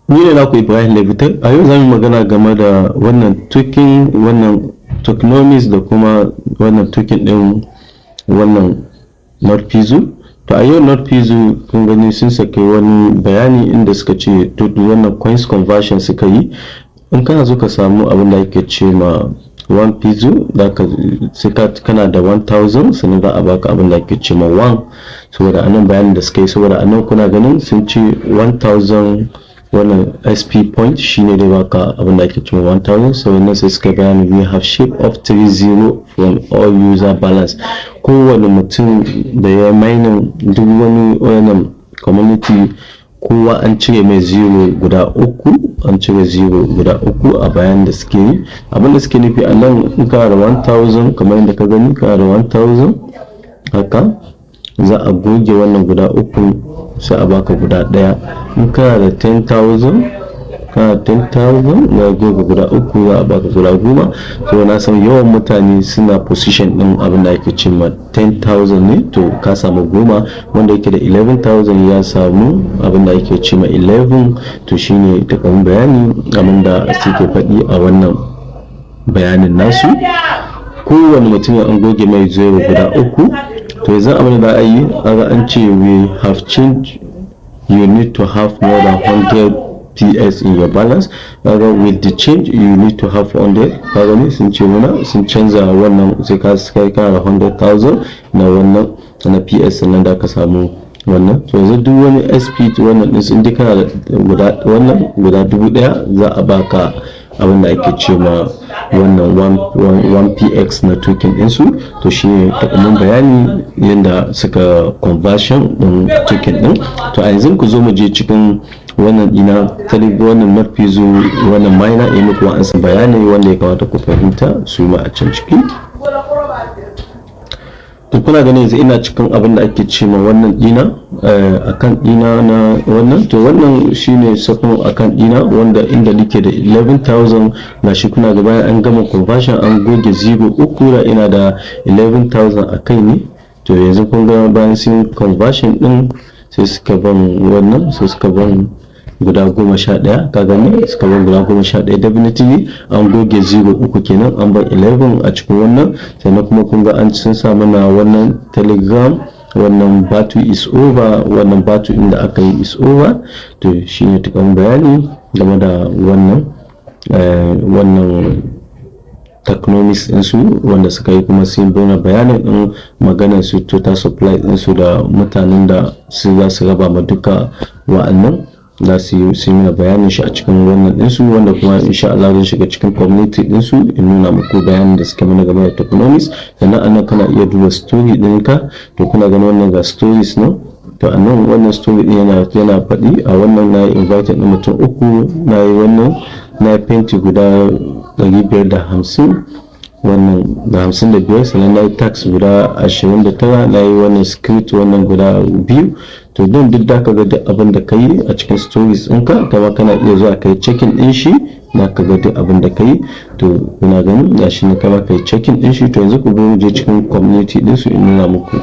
Ni ne naku Ibrahim Levitai. A yau za mu magana game da wannan token, wannan tokenomics da kuma wannan token ɗin, wannan NotPixel. To, a yau NotPixel kun gani sun saki wani bayani inda suka ce to wannan coins conversion suka yi. In kana so ka samu abin da ake ce ma 1 pixel, da ka sai ka kana da 1000, sannan za a baka abin da ake ce ma 1. Saboda anan bayanin da suka yi, saboda anan kuna ganin sun ce 1000 wannan SP point shine dai baka abin da ake cewa 1000. So wannan sai suka bayani, "We have shaved off 30 from all user balance." Kowane mutum da ya mining, duk wani wannan community, kowa an cire mai zero guda uku, an cire zero guda uku a bayan da suke yi. Abin da suke nufi a nan, in kana da 1000, kamar yadda ka gani, kana da 1000 haka, za a goge wannan guda uku, sai a baka guda daya. In kana da 10,000, kana 10,000, na goge guda uku, za a baka guda 10. So na san yawan mutane suna position din abin da ake ce ma 10,000 ne, to ka samu 10. Wanda yake da 11,000 ya samu abin da ake ce ma 11. To shine takamaimai bayani abin da suke faɗi a wannan bayanin nasu. Kowane mutum an goge mai zero guda uku. To, yanzu abin da a yi, aga an ce, "We have changed, you need to have more than 100 ps in your balance." Kaga, with the change you need to have 100. Kaga ne sun ce muna sun canza wannan, sai ka kai kana 100,000 na wannan na ps, sannan da ka samu wannan. To, yanzu duk wani sp wannan din sun kana da guda wannan guda 1000, za a baka abin da ake ce ma wannan 1px na token ɗinsu. To, shi ne takamaiman bayani yadda suka conversion ɗin token ɗin. To, a yanzu ku zo mu je cikin wannan ina wannan NotPixel, wannan miner, yi muku wa'ansu bayanai wanda ya kamata ku fahimta su ma a can ciki. To, kuna ganin yanzu ina cikin abin da ake ce ma wannan dina, akan dina na wannan. To, wannan shine second akan dina, wanda inda nake da 11,000. Gashi kuna ga bayan an gama conversion, an goge zero uku, da ina da 11,000 a kai ne. To, yanzu kun ga bayan sun conversion din, sai suka ban wannan, sai suka ban guda 11. Ka gani, suka ban guda 11. Definitely an goge zero uku kenan, an ban 11 a cikin wannan. Sannan kuma kun ga an sun sa mana wannan Telegram, wannan battle is over, wannan battle inda aka yi is over. To, shine tukan bayani game da wannan tokenomics ɗinsu wanda suka yi. Kuma sun bayyana bayanin ɗin maganar su total supply ɗinsu da mutanen da su za su raba ma duka wa'annan, za su yi su mana bayanin shi a cikin wannan ɗinsu, wanda kuma insha Allah zan shiga cikin community ɗinsu in nuna muku bayanin da suke mana game da tokenomics. Sannan anan kana iya duba story ɗinka. To, kuna ganin wannan, ga stories nan. To, a nan wannan story ɗin yana faɗi a wannan, na yi invite ɗin mutum uku, na yi wannan, na yi painting guda 550, wannan da 55, sannan na yi task guda 29, na yi wannan script, wannan guda biyu. To, don duk da ka ga duk abin da ka yi a cikin stories ɗinka, kama kana iya zuwa ka yi checking ɗin shi, na ka ga duk abin da ka yi. To, kuna ganin gashi ne, kama ka yi checking ɗin shi. To, yanzu ku bi je cikin community ɗinsu in nuna muku.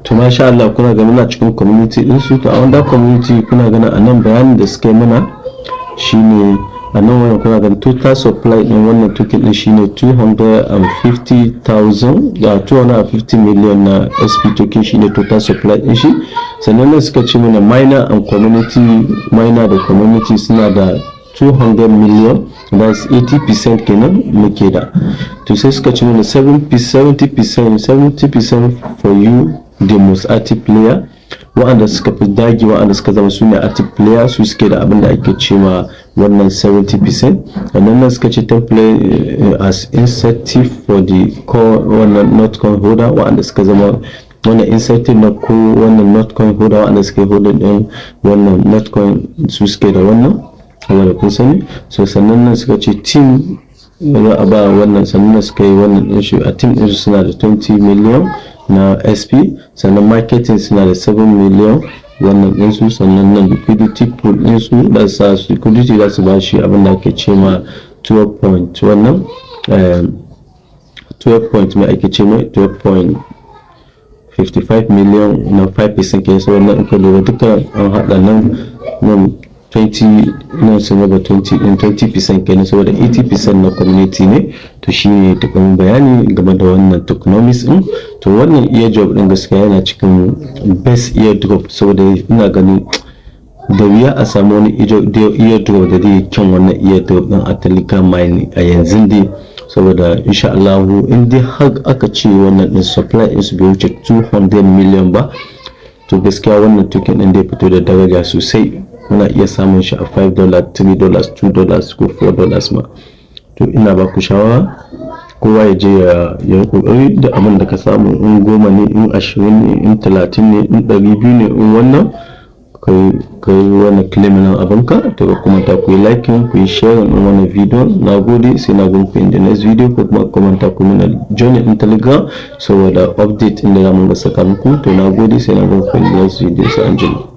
To, masha Allah, kuna ganin na cikin community ɗinsu. To, a wanda community kuna ganin a nan bayanin da suka yi mana shine a nan wannan. Kuna ganin total supply din wannan token din shine 250,000 da 250 million na SP token, shine total supply din shi. Sannan nan suka ce mana miner and community, miner da community suna da 200 million, that's 80% kenan muke da. To, sai suka ce mana 70%, 70% for you, the most active player. Wa'anda suka fi dage, wa'anda suka zama su ne active player, su suke da abin da ake ce ma wannan 70%. Sannan nan suka ce 10 play as incentive for the core wannan notcoin holder, wa'anda suka zama wannan incentive na ko wannan notcoin holder, wa'anda suka yi holder din wannan notcoin, su suke da wannan wanda kun sani. So sannan nan suka ce team za a ba wannan. Sannan suka yi wannan din shi a team din su suna da 20 million na SP. Sannan marketing suna da 7 million wannan ɗinsu. Sannan nan liquidity pool ɗinsu da sa liquidity za su ba shi abin da ake ce ma 12 point wannan, 12 point mai ake ce mai 12.55 million na 5% ke. So wannan in ka lura duka an haɗa nan nan. 20 nan sun raba 20 din, 20% kenan, saboda 80% na community ne. To shi ne tukun bayani game da wannan tokenomics din. To wannan airdrop din gaskiya yana cikin best airdrop, saboda ina ganin da wuya a samu wani airdrop da zai kyan wannan airdrop din a Telegram mining a yanzu dai. Saboda insha Allah, in dai har aka ce wannan din supply din su bai wuce 200 million ba, to gaskiya wannan token din zai fito da daraja sosai. Muna iya samun shi a $5, $3, $2 ko $4 ma. To ina ba ku shawara, kowa ya je ya yi kokari da abin da ka samu, in 10 ne, in 20 ne, in 30 ne, in 200 ne, in wannan kai wannan claim nan abinka. To kuma ta ku yi liking, ku yi sharing din wannan video. Na gode, sai na gan ku in the next video, ko kuma comment ku mana join in Telegram saboda update inda zamu ga saka muku. To na gode, sai na gan ku in the next video. Sai anjima.